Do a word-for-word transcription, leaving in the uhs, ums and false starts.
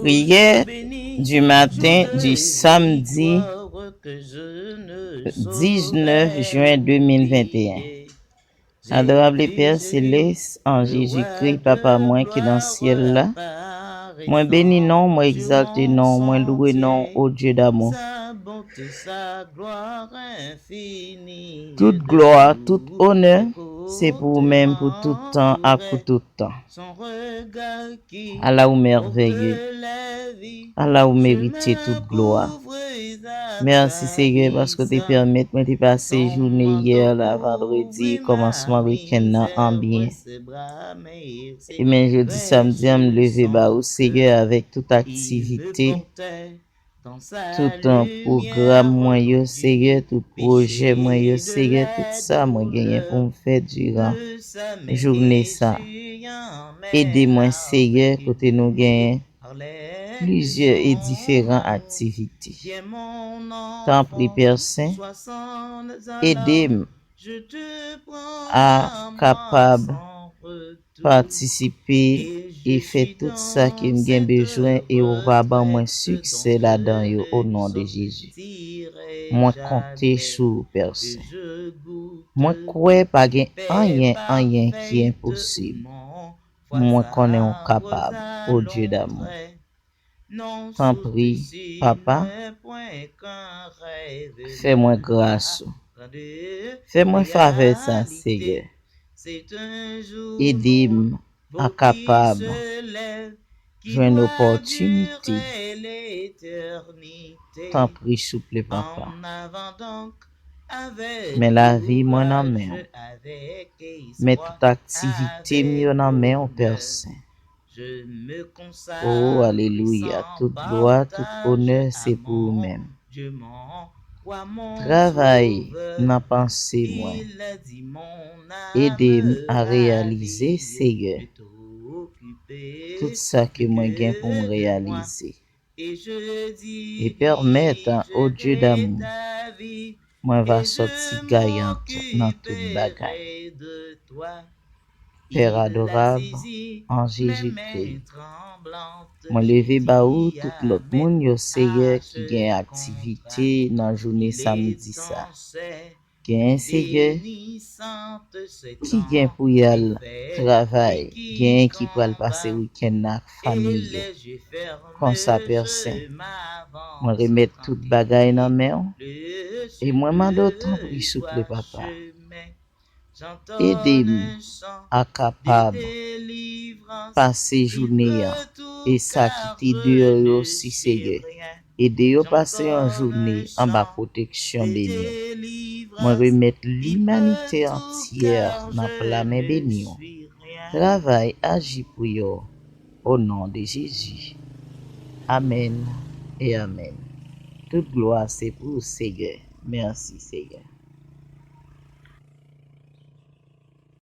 Prière du matin du samedi dix-neuf juin deux mille vingt et un. Adorable Père Céleste, en Jésus-Christ, Papa mwen ki nan syèl la, mwen beni non, mwen egzalte non, mwen louwe non, o Dieu d'amour. Tout glwa, tout onè, se pou ou menm pou tout tan ak pou tout tan. Ala ou mèvèye. Ala ou merite tout glwa. Mèsi Seyè paske w te pèmèt mwen te pase jounen yè la, vandredi, kòmansman wikenn nan an byen. E men jodi samdi an, m leve ba ou Seyè avèk tout aktivite, tout pwogram mwen yo Seyè, tout pwojè mwen yo Seyè, tout sa mwen genyen pou m fè diran jounen sa. Ede mwen Seyè kote nou genyen plizyè e diferan aktivite. Tanpri Pè Sen, ede m a kapab patisipe e fè tout sa ke m gen bezwen e ou va ban mwen siksè ladan yo o non de Jezi. Mwen konte sou ou Pè Sen. Mwen kwè pa gen anyen, anyen ki enposib. Mwen konnen ou kapab, o Dye damou. Tanpri, Papa, fè mwen gras ou. Fè mwen favè sa, Seyè. Ede m a kapab jwenn opòtinite. Tanpri, souple, Papa. Men lavi mwen nan men w. Men tout aktivite m yo nan men w, Pè Sen. O, alelouya! Tout glwa, tout onè, se pou ou menm. Travay nan panse mwen. Ede m a reyalize, Seyè, tout sa ke mwen gen pou m reyalize. E pèmèt, o Dye damou, mwen va sòti gayan nan tout bagay. Pè adorab, an Jezikri, mwen leve ba ou tout lòt moun yo, Seyè, ki gen aktivite nan jounen samdi sa. Genyen, Seyè, ki gen pou y al travay, genyen ki pral pase wikenn nan ak fanmi yo. Konsa, Pè Sen, mwen remèt tout bagay nan men w e mwen mande w, tanpri, souple, Papa. Ede m a kapab pase jounen an e sa ki te deyò yo osi, Seyè. Ede yo pase yon jounen anba pwoteksyon beni w. Mwen remèt limanite antyè nan pla men beni w. Travay, aji pou yo, o non de Jezi. Amèn e amèn. Tout glwa se pou ou, Seyè. Mèsi, Seyè.